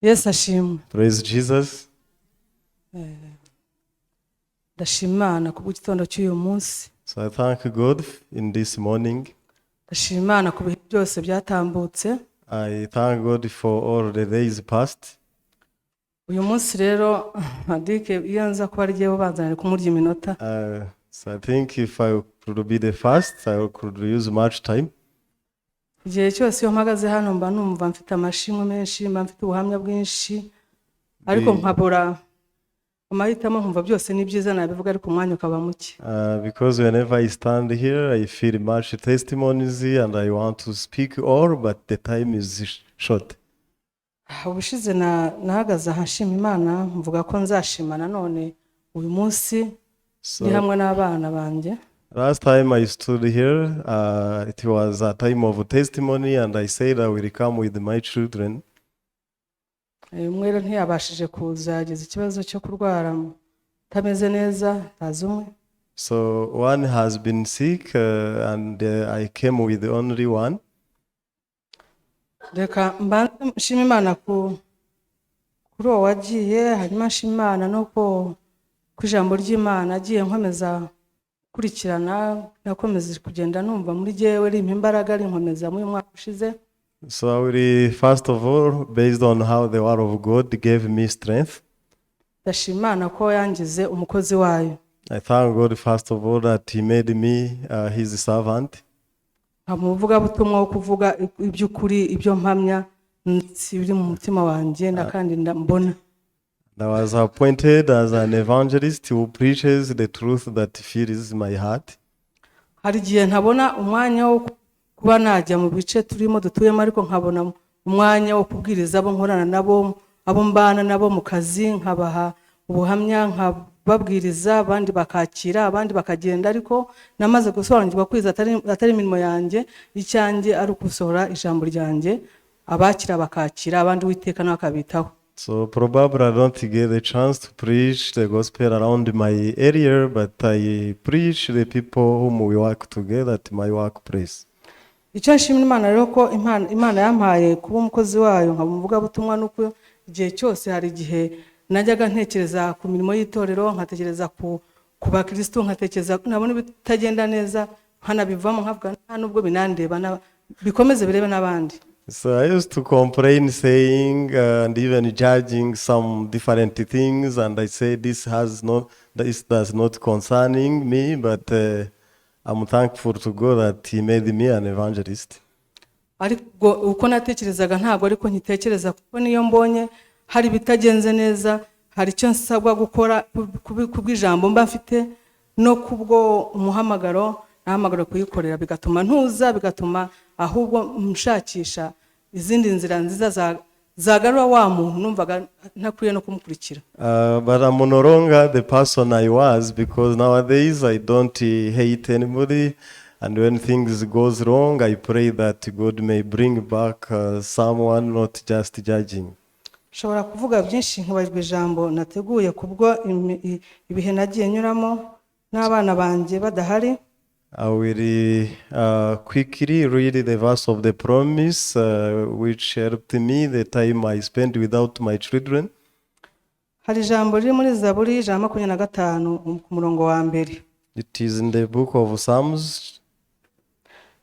Yesu ashimwe. Praise Jesus. Ndashima Imana kubw'igitondo cy'uyu munsi. So I thank God in this morning. Ndashima Imana ku bihe byose byatambutse. I thank God for all the days past. Uyu munsi rero Dike iyo nza kuba ari jyewe ubanza nari kumurya iminota. So I think if I could be the first, I could use much time. Igihe cyose iyo mpagaze hano mba numva mfite amashimwe menshi, mba mfite ubuhamya bwinshi, ariko nkabura amahitamo, nkumva byose ni byiza nabivuga, ariko umwanya ukaba muke. Because whenever I stand here, I feel much testimonies and I want to speak all, but the time is short. Ubushize nahagaze aha nshima Imana, mvuga ko nzashima nanone uyu munsi So ndi hamwe n'abana banjye. Last time I stood here, it was a time of testimony, and I said I will come with my children. Umwe rero ntiyabashije kuza, yagize ikibazo cyo kurwara utameze neza, ntazi umwe. So one has been sick, and I came with only one. Reka mbanze nshima Imana kuri uwo wagiye, hanyuma nshima Imana no ku ijambo ry'Imana agiye nkomeza gukurikirana, nakomeza kugenda numva muri jyewe rimpa imbaraga, rinkomeza muri uyu mwaka ushize. So I will, first of all, based on how the word of God gave me strength, Ndashima Imana ko yangize umukozi wayo. I thank God first of all that He made me His servant. Nkaba umuvugabutumwa wo kuvuga iby'ukuri, ibyo mpamya nzi biri mu mutima wanjye na kandi mbona. And I was appointed as an evangelist who preaches the truth that fills my heart. Hari igihe ntabona umwanya wo kuba najya mu bice turimo dutuyemo, ariko nkabona umwanya wo kubwiriza abo nkorana nabo, abo mbana nabo mu kazi, nkabaha ubuhamya, nkababwiriza, abandi bakakira, abandi bakagenda. Ariko namaze gusobanukirwa kwiza atari imirimo yanjye, icyanjye ari ukusohora ijambo ryanjye, abakira bakakira, abandi Uwiteka nawe akabitaho. So probably I don't get the chance to preach the gospel around my area, but I preach the people whom we work together at my workplace. Icyo nshimira Imana rero ko Imana yampaye kuba umukozi wayo, nkaba umuvugabutumwa, nuko igihe cyose hari igihe najyaga ntekereza ku mirimo y'itorero, nkatekereza ku bakirisitu, nkatekereza nabona ibitagenda neza nkanabivamo, nkavuga nta nubwo binandeba, bikomeze birebe n'abandi. So I used to complain, saying and even judging some different things, and I say this does not concerning me, but I'm thankful to God that He made me an evangelist. Ariko uko natekerezaga ntabwo ariko nkitekereza, kuko niyo mbonye hari ibitagenze neza, hari icyo nsabwa gukora kubw'ijambo mba mfite no kubwo umuhamagaro nahamagara kuyikorera, bigatuma ntuza, bigatuma ahubwo nshakisha izindi nzira nziza zagarura wa muntu numvaga ntakwiye no kumukurikira. But I'm no longer the person I was, because nowadays I don't hate anybody, and when things goes wrong, I pray that God may bring back someone, not just judging. Nshobora kuvuga byinshi nkibagirwa ijambo nateguye kubwo ibihe nagiye nyuramo n'abana banjye badahari. I will quickly read the verse of the promise, which helped me the time I spent without my children. Hari ijambo riri muri Zaburi 125 ku murongo wa mbere. It is in the book of Psalms.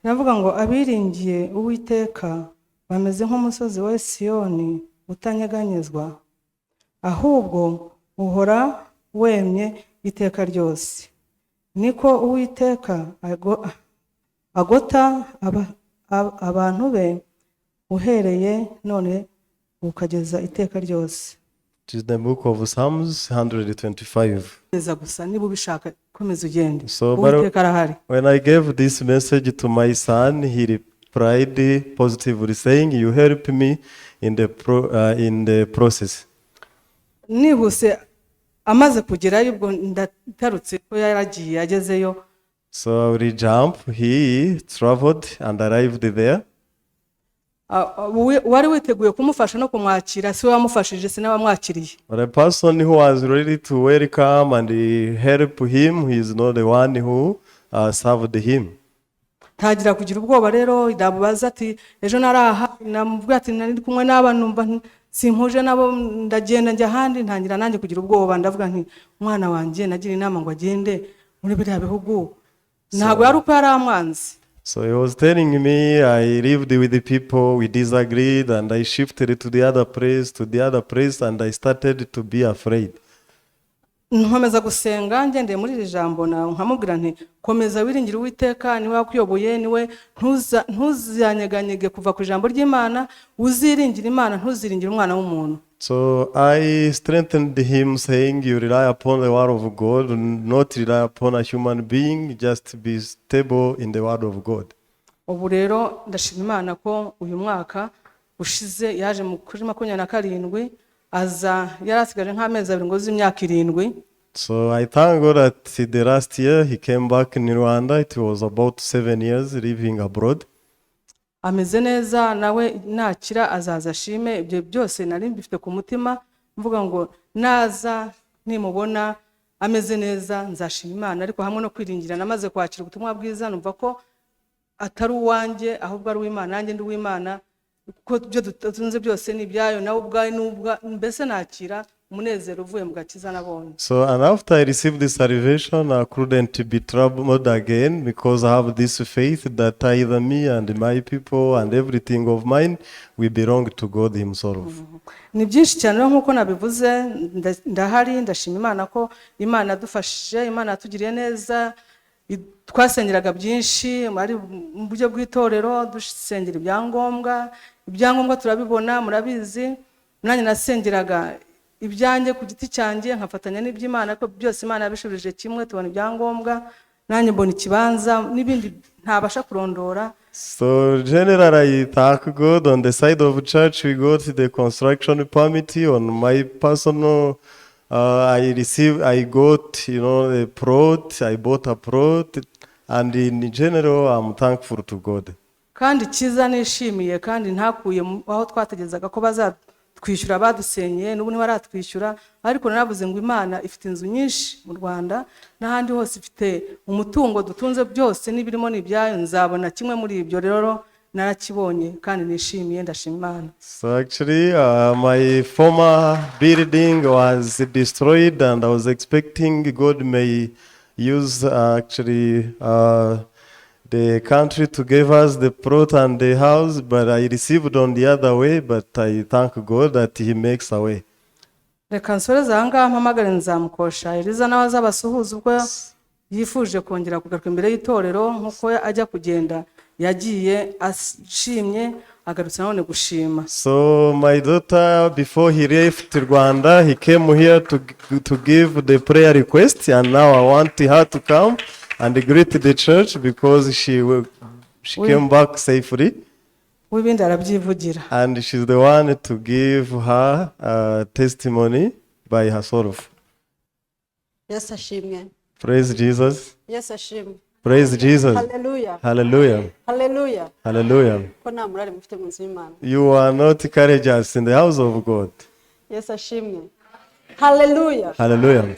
Riravuga ngo: "Abiringiye Uwiteka bameze nk'umusozi wa Siyoni utanyeganyezwa, ahubwo uhora wemye iteka ryose. Niko Uwiteka agota abantu be uhereye none ukageza iteka ryose." It is the book of Psalms 125. Komeza gusa, niba ubishaka komeza ugende. So, but Uwiteka arahari. when I gave this message to my son, he replied positively, saying, "You help me in the process." Nihuse amaze kugerayo, ubwo ndatarutse ko yaragiye agezeyo. So I will jump. He traveled and arrived there. Uwari witeguye kumufasha no kumwakira si we wamufashije, si n'abamwakiriye. But a person who was ready to welcome and help him, he is not the one who served him. Ntangira kugira ubwoba rero, ndamubaza ati: "Ejo naraha?" Namubwira ati: "Nari ndi kumwe n'aba, numva simpuje nabo, ndagenda njya ahandi, ntangira nanjye kugira ubwoba. Ndavuga nti umwana wanjye nagira inama ngo agende muri biriya bihugu, ntabwo yari uko yari amwanzi. So he was telling me I lived with the people, we disagreed, and I shifted to the other place, to the other place, and I started to be afraid. Nkomeza gusenga ngendeye muri iri jambo, na nkamubwira nti komeza wiringire Uwiteka, niwe wakuyoboye, niwe ntuzanyeganyege kuva ku ijambo ry'Imana, uziringire Imana, ntuziringire umwana w'umuntu. So I strengthened him, saying, "You rely upon the word of God, not rely upon a human being, just be stable in the word of God." Ubu rero ndashima Imana ko uyu mwaka ushize yaje kuri 27, aza yari asigaje nk'amezi 2 ngo yuzuze imyaka 7. So I thank God that the last year he came back in Rwanda. It was about 7 years living abroad. Ameze neza, nawe nakira azaza ashime. Ibyo byose nari mbifite ku mutima, mvuga ngo naza nimubona ameze neza nzashima Imana, ariko hamwe no kwiringira namaze kwakira ubutumwa bwiza, numva ko atari uwanjye ahubwo ari uw'Imana, nanjye ndi uw'Imana, kuko ibyo dutunze byose ni ibyayo, nawe ubwawe n'ubwa mbese nakira umunezero uvuye mu gakiza nabonye. So, and after I received the salvation, I couldn't be troubled again because I have this faith that either me and my people and everything of mine, we belong to God Himself. Ni byinshi cyane rero nk'uko nabivuze, ndahari, ndashima Imana ko Imana yadufashije, Imana yatugiriye neza. Twasengeraga byinshi ari mu buryo bw'itorero, dusengera ibyangombwa, ibyangombwa turabibona, murabizi. Nanjye nasengeraga ibyanjye ku giti cyanjye nkafatanya n'iby'Imana, ariko byose Imana yabishubije kimwe, tubona ibyangombwa, nanjye mbona ikibanza n'ibindi ntabasha kurondora. So generally, I thank God. On the side of church, we got the construction permit. On my personal, I got, the plot. I bought a plot, and in general, I'm thankful to God. Kandi icyiza nishimiye kandi ntakuye aho twategerezaga ko bazatwishyura badusenyeye, n'ubu ntibaratwishyura, ariko naravuze ngo Imana ifite inzu nyinshi mu Rwanda n'ahandi hose, ifite umutungo dutunze byose n'ibirimo ni ibyayo, nzabona kimwe muri ibyo. Rero narakibonye kandi nishimiye, ndashima Imana. So actually, my former building was destroyed, and I was expecting God may use actually the country to give us the plot and the house, but I received on the other way. But I thank God that He makes a way. Reka nsoreze aha ngaha, mpamagare Nzamukosha Eliza nawe azabasuhuza ubwo yifuje kongera kugaruka imbere y'itorero, nk'uko ajya kugenda yagiye ashimye, agarutse nanone gushima. So my daughter, before he left Rwanda, he came here to give the prayer request, and now I want her to come and greet the church because she came back safely. W'ibindi arabyivugira. And she's the one to give her testimony by herself. Yesu ashimwe. Praise Jesus. Yesu ashimwe. Praise Jesus. Haleluya. Hallelujah. Haleluya. Hallelujah. Ko nta murari mufite mu nzu y'Imana? You are not courageous in the house of God. Yesu ashimwe. Haleluya. Hallelujah.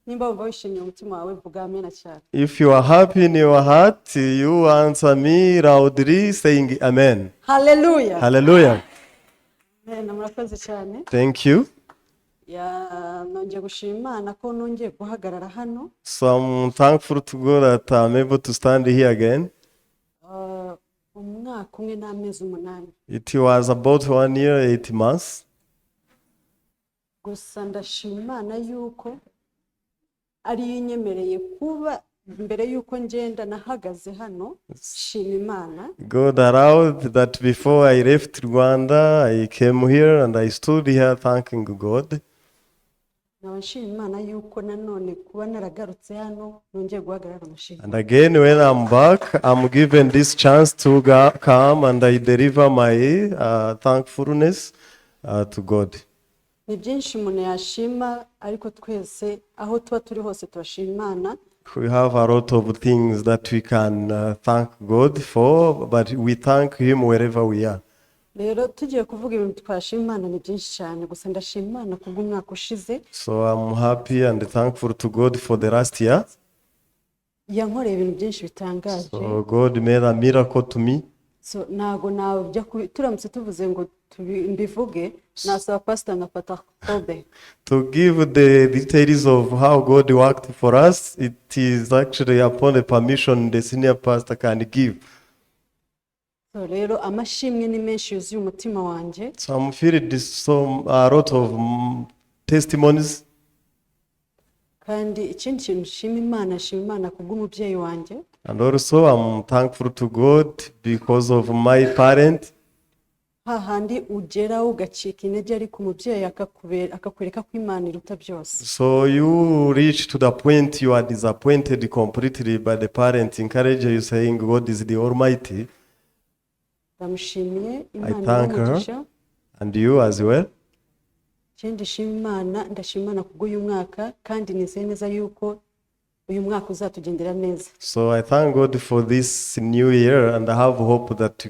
Nimba wumva wishimiye umutima wawe, vuga amena cyane. If you are happy in your heart, you answer me loudly saying amen. Haleluya. Hallelujah. Amena, murakoze cyane. Thank you. Ya, nongeye gushima Imana ko nongeye guhagarara hano. So I'm thankful to God that I'm able to stand here again. Umwaka umwe n'amezi 8. It was about one year, 8 months. Gusa ndashima Imana yuko ariyo inyemereye kuba mbere yuko ngenda nahagaze hano nshima Imana. God allowed that before I left Rwanda, I came here and I stood here thanking God. Nkaba nshima Imana yuko nanone kuba naragarutse hano nongeye guhagarara mushima. And again, when I'm back, I'm given this chance to come and I deliver my thankfulness to God. Ni byinshi umuntu yashima, ariko twese aho tuba turi hose turashima Imana. We have a lot of things that we can thank God for, but we thank Him wherever we are. Rero tugiye kuvuga ibintu twashima Imana ni byinshi cyane, gusa ndashima Imana kubw'umwaka ushize. So I'm happy and thankful to God for the last year. Yankoreye ibintu byinshi bitangaje. So God made a miracle to me. So ntago najya turamutse tuvuze ngo mbivuge, nasaba pasita nkafata kobe. To give the details of how God worked for us, it is actually upon the permission the senior pastor can give. So rero amashimwe ni menshi yuzuye umutima wanjye. So I'm filled with a lot of testimonies. Kandi ikindi kintu nshima Imana, nshima Imana kubw'umubyeyi wanjye. And also I'm thankful to God because of my parent. Hahandi ugera ugacika intege, ariko umubyeyi akakubera, akakwereka ko Imana iruta byose. So you reach to the point you are disappointed completely, but the parent encourage you, saying God is the Almighty. Ndamushimiye, Imana Thank her. umugisha. And you as well. Ikindi nshima Imana, ndashima Imana kubw'uyu mwaka, kandi nizeye neza yuko uyu mwaka uzatugendera neza. So I thank God for this new year, and I have hope that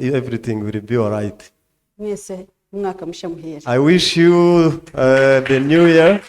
everything will be all right. Mwese umwaka mushya muhire. I wish you the new year.